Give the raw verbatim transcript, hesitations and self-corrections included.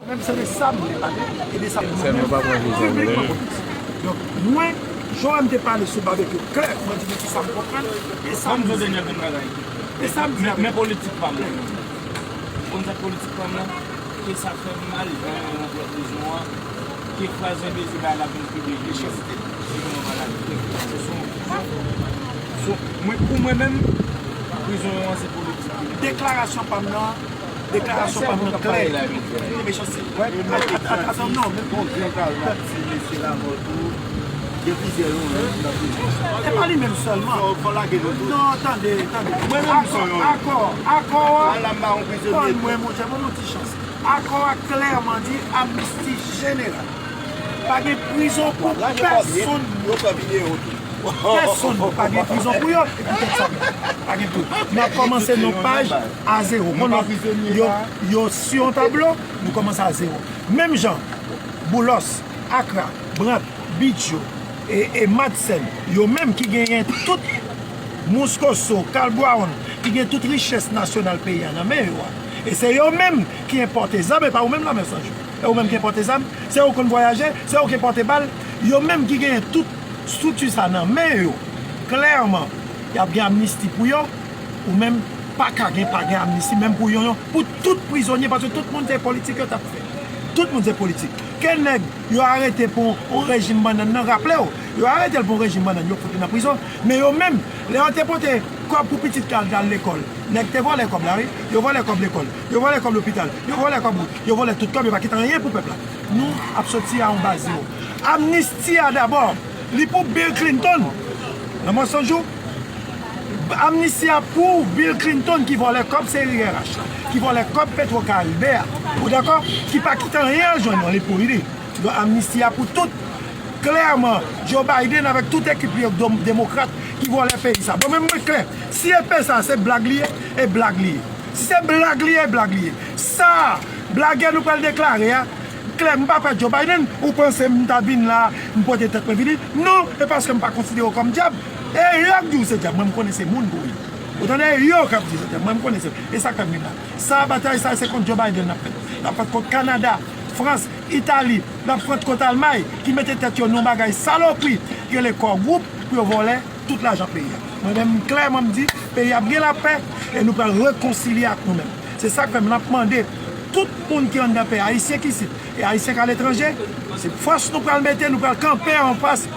Mwen menm se de sa m vle pale, e de sa m vle pale piblikman. Donk, mwen, jan w wè m te pale sou babekyou klè, mwen di nou kisa m konprann, e sa m di. E sa m di avèk. Men politik pa m nan. Ou konn sa k politik pa m nan? Ke sa fè m mal, jan yo rantre prizon an, ke fraz enbesil la vin pibliye, mechanste. Se yon maladi. Se son, son, mwen, pou mwen menm, prizon an se politik. Deklarasyon pa m nan, deklarasyon pa m nan klè. Mechanste. At-, at-, at-, at-, non, men bon, gen kal la, ti mesye la mò tou. Gen plizyè yo, wi, nan prizon. E pa li menm sèlman. Fò, fò lage nou tou. Non, tande, tande. Mwen menm, akò, akò, akò a, konn mwen, monchè, ban m yon ti chans. Akò a klèman di amnisti jeneral. Pa gen prizon pou pèsonn. Pèsonn pa gen prizon pou yo. Epi tèt sa, pa gen prizon. N ap kòmanse nan paj a zewo. Konn yo, yo sou yon tablo, nou kòmanse a zewo. Menm jan, Boulos, Akra, Brandt, Bidjo, e, e Madsen, yo menm ki genyen tout Mouskoso, Carl Brown, ki gen tout richès nasyonal peyi a nan men yo a. E se yo menm ki enpòte zam, e pa ou menm Lanmè San Jou. E ou menm ki enpòte zam, se ou konn vwayaje, se ou ki enpòte bal, yo menm ki genyen tout estrikti sa nan men yo. Klèman, y ap gen amnisti pou yo, ou menm pa ka gen, pa gen amnisti menm pou yo, yo, pou tout prizonye, paske tout moun se politik yo t ap fè. Tout moun se politik. Ke nèg yo arete pou yon rejim bannann nan, raple w, yo arete l pou yon rejim bannann, yo fout li nan prizon. Men yo menm, lè yo te pote kòb pou pitit kal al lekòl, nèg te vòlè kòb la, wi. Yo vòlè kòb lekòl, yo vòlè kòb lopital, yo vòlè kòb wout, yo vòlè tout kòb, yo pa kite anyen pou pèp la. Nou ap soti a yon baz zewo. Amnisti a dabò, li pou Bill Clinton. Lanmò San Jou, amnisti a pou Bill Clinton ki vòlè kòb seri R H la, ki vòlè kòb Petro Caribe a, ou dakò? Ki pa kite anyen al jwenn nou, li pou li. Donk, amnisti a pou tout. Klèman, Joe Biden avèk tout ekip li yo, dom-, demokrat, ki vòlè peyi sa. Bon, men mwen klè, si epe sa se blag li ye, e blag li ye. Si se blag li ye, e blag li ye. Sa, blagè nou pral deklare a, klè, m pa pè Joe Biden, ou panse m ta vin la, m pote tèt mwen vini? Non, e paske m pa konsidere w kòm dyab. E yo k di w se dyab, mwen m konnen se moun pou w ye. Ou tande, e yo k ap di se dyab, mwen m konnen se, e sa k fè m vin la. Sa, batay sa, se kont Joe Biden n ap fè. N ap fè kont Kanada, Frans, Itali, n ap fè kont Almay, ki mete tèt yo nan yon bagay salopri, ki rele Core Group, pou yo vòlè tout lajan peyi a. Mwen menm, klèman, m di, peyi a ap gen lapè, e nou pral rekonsilye ak nou menm. Se sa k fè m ap mande tout moun ki anndan peyi, Ayisyen ki isit, e Ayisyen k aletranje, se fòs nou pral mete, nou pral kanpe anfas